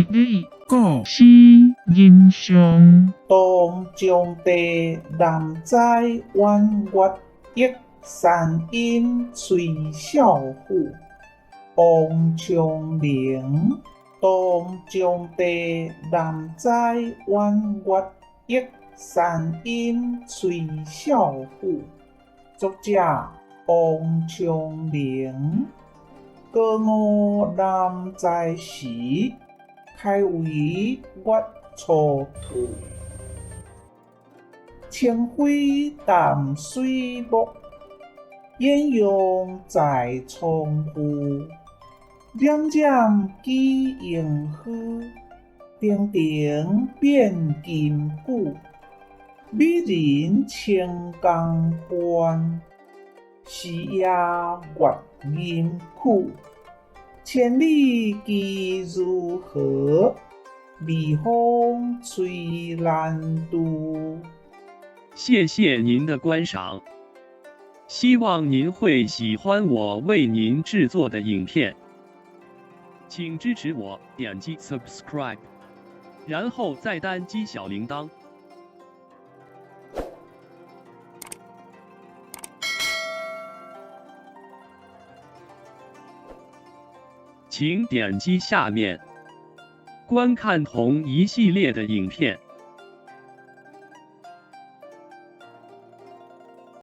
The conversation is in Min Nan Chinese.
理故事人上。唐章帝南斋婉月忆山阴崔少府王昌龄。唐章帝南斋婉月忆山阴崔少府，作者王昌龄。高傲南斋时，开为月初兔。清辉淡水木，艳阳在窗户。冉冉举樱花，亭亭变金句。美人清江畔，时夜月吟曲。千里机如何？微风吹兰杜。谢谢您的观赏，希望您会喜欢我为您制作的影片，请支持我点击 subscribe，然后再单击小铃铛。请点击下面观看同一系列的影片。